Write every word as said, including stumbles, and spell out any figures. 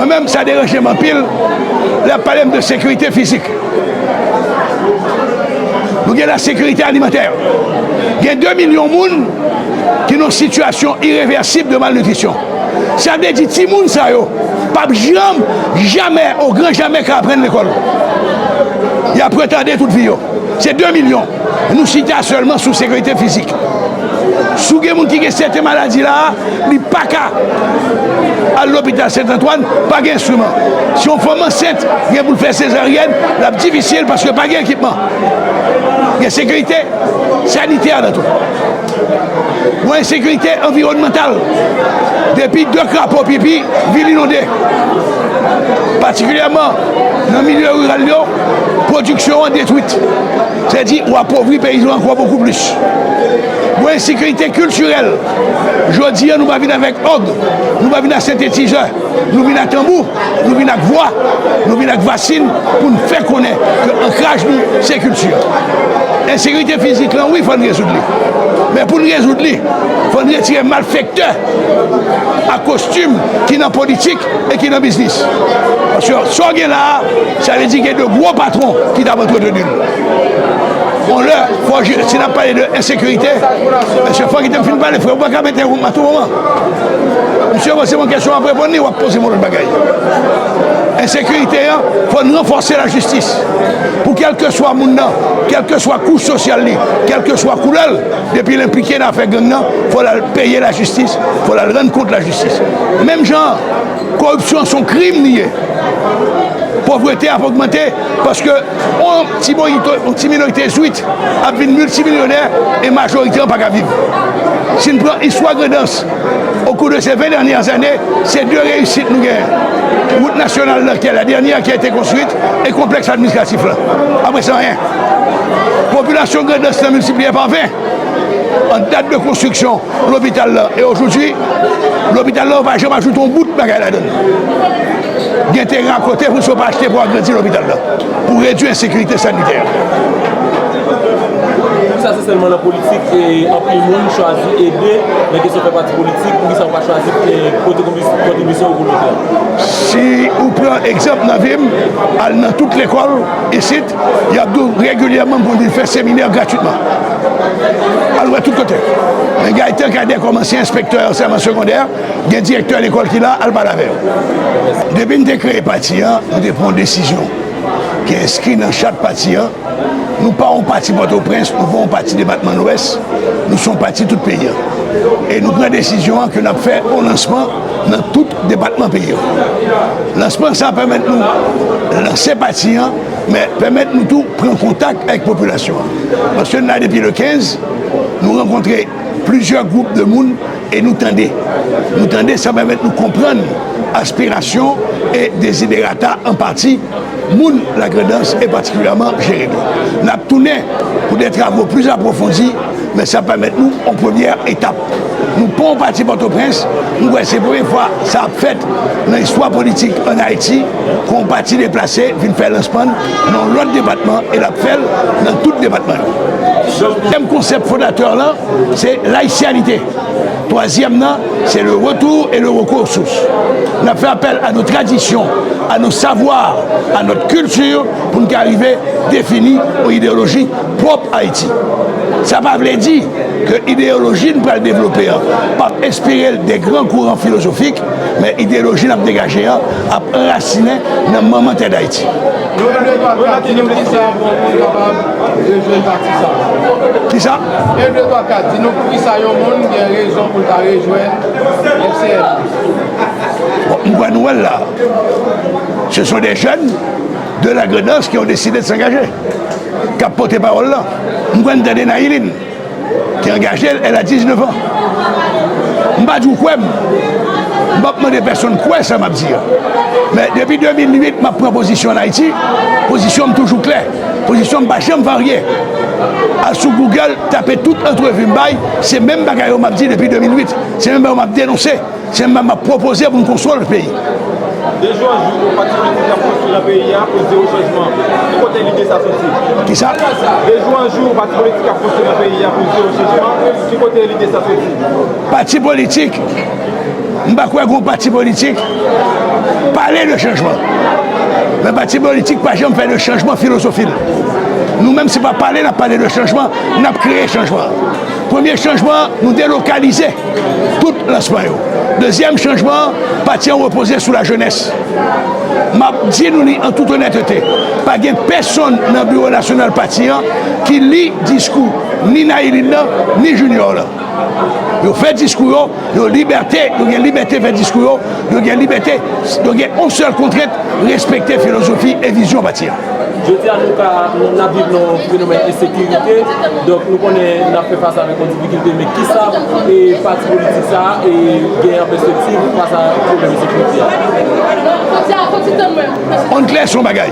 Mwen menm, sa deranje m anpil lè y ap pale m de sekirite fizik. Nou gen lasekirite alimantè. Gen de milyon moun ki nan sitiyasyon irevèsib de malnitrisyon. Sa vle di timoun sa yo p ap janm, jamè, o gran jamè, ka aprann lekòl. Y ap retade tout vi yo. Se de milyon. Nou chita sèlman sou sekirite fizik. Si w gen moun ki gen sèten maladi la a, li pa ka al lopital Sent Antwàn, pa gen enstriman. Si yon fanm ansent gen pou l fè sezaryèn, l ap difisil paske pa gen ekipman. Gen sekirite sanitè nan tou. Yon ensekirite anviwònmantal. Depi de krapo pipi, vil inonde. Patikilyèman nan milye riral yo, pwodiksyon an detwit. Sètadi, w apovri peyizan ankò bokou plis. Yon ensekirite kiltirèl. Jodi a, nou pa vin avèk òg, nou pa vin ak sentetizè, nou vin ak tanbou, nou vin ak vwa, nou vin ak vasin pou n fè konnen ke ankraj nou, se kilti. Ensekirite fizik lan, wi, fò n rezoud li. Men pou n rezoud li, fò n retire malfektè a kostim ki nan politik e ki nan biznis. Paske sa w gen la a, sa vle di gen de gwo patwon ki t ap antreteni l. Yon lè, fò je, si n ap pale de ensekirite, mesye, fò kite m fin pale, frè, ou pa ka mete wonm a tou moman. Misye poze m yon kesyon, m ap reponn li, w ap poze m yon lòt bagay. Ensekirite an, fò n ranfòse lajistis. Pou kèlkeswa moun nan, kèlkeswa kouch sosyal li, kèlkeswa koulè l, depi l enplike nan afè gang nan, fò l al peye lajistis, fò l al rann kont lajistis. Menm jan an, koripsyon se yon krim li ye. Povrete ap ogmante paske yon ti minorite, yon ti minorite zwit ap vin miltimilyonè e majorite an pa ka viv. Si n pran istwa Grandans, au cours de ces vingt dernières années, se de reyisit nou genyen. Wout nasyonal lan, ki est la dernière qui a été construite, e konplèks administratif lan. Apre sa, anyen. Popilasyon Grandans lan miltipliye pa ven. An dat de konstriksyon lopital la, e ojodwi, lopital la, yo pa janm ajoute yon bout bagay ladan l. Gen teren akote pou yo pa achte pou agrandi lopital la, pou redwi ensekirite sanitè. Poukisa se sèlman nan politik e anpil moun chwazi ede nan kesyon fè pati politik, poukisa yo pa chwazi e pote konbis-, kontribisyon yo volontè? Si ou pran egzanp nan vi m, al nan tout lekòl isit, y ap di w regilyèman pou vin fè seminè gratwitman. Al wè tout kote. Men Gaëtan Cadet kòm ansyen enspektè ansèyman segondè, gen direktè lekòl ki la, al pale avè yo. Depi n te kreye pati an, nou te pran yon desizyon ki enskri nan chat pati an. Nou pa yon pati Pòtoprens, nou pa yon pati depatman Lwès, nou se yon pati tout peyi an. E nou pran desizyon an ke n ap fè yon lansman nan tout depatman peyi an. Lansman sa a pèmèt nou lanse pati an, men pèmèt nou tou pran kontak avèk popilasyon an. Paske n la depi le kenz, nou rankontre plizyè gwoup de moun e nou tande. Nou tande, sa pèmèt nou konprann aspirasyon e deziderata an pati moun Lagrandans e patikilyèman Jeremi. N ap tounen pou de travo plis apwofondi, men sa pèmèt nou yon premyè etap. Nou pa yon pati Pòtoprens, m kwè se premye fwa sa ap fèt nan istwa politik ann Ayiti, ke yon pati deplase vin fè lansman l nan yon lòt depatman e l ap fè l nan tout depatman yo. Tèm konsèp fondatè lan, se layisyanite. Twazyèm nan, se le retour et le recours aux sources. N ap fè apèl a nos traditions, à nos savoirs, à notre culture, pou n ka rive defini yon ideyoloji pwòp Ayiti. Sa pa vle di ke ideyoloji n pral devlope an p ap enspire l de gran kouran filozofik, men ideyoloji n ap degaje an ap anrasinen nan manman tè Dayiti. Yon de twa kat, di nou poukisa yon moun kapab rejwenn pati sa a. Kisa? Yon de twa kat, di nou poukisa yon moun gen rezon pou l ta rejwenn F C N. Bon, m kwè nou wè l la. Ce sont des jeunes de Lagrandans qui ont décidé de s'engager, k ap pote pawòl lan. M kwè n tande Nayilin ki angaje l, elle a dix-neuf ans. M pa di w kwè m. M p ap mande pèsonn kwè sa m ap di a. Men depi de mil uit, m ap pran pozisyon ann Ayiti. Pozisyon m toujou klè. Pozisyon m pa janm varye. Al sou Google, tape tout antrevi m bay, se menm bagay yo m ap di depi de mil uit. Se menm bagay yo m ap denonse. Se menm bagay m ap pwopoze pou n konstwi lòt peyi. De jou an jou, pati politik k ap konstwi nan peyi a pou zewo chanjman. Ki kote lide sa soti? Kisa? De jou an jou, pati politik k ap konstwi nan peyi a pou zewo chanjman. Ki kote lide sa soti? Pati politik, m pa kwè gen yon pati politik, pa pale de chanjman. Men pati politik pa janm fè de chanjman filozofi l. Nou menm, se pa pale n ap pale de chanjman, n ap kreye chanjman. Premye chanjman, nou delokalize tout lansman yo. Dezyèm chanjman, pati an repoze sou lajenès. M ap di nou li an tout onètete, pa gen pèsonn nan biwo nasyonal pati an ki li diskou ni Nayelin nan, ni Junior lan. Yo fè diskou yo, yo libète, yo gen libète fè diskou yo, yo gen libète, yo gen yon sèl kontrent, respekte filozofi e vizyon pati a. Jodi a, nou ka, nou, n ap viv nan yon fenomèn ensekirite, donk nou konnen n ap fè fas avèk yon difikilte, men kisa e pati politik sa a e gen an pèspektiv fas a pwoblèm ensekirite a? Ann klè sou yon bagay.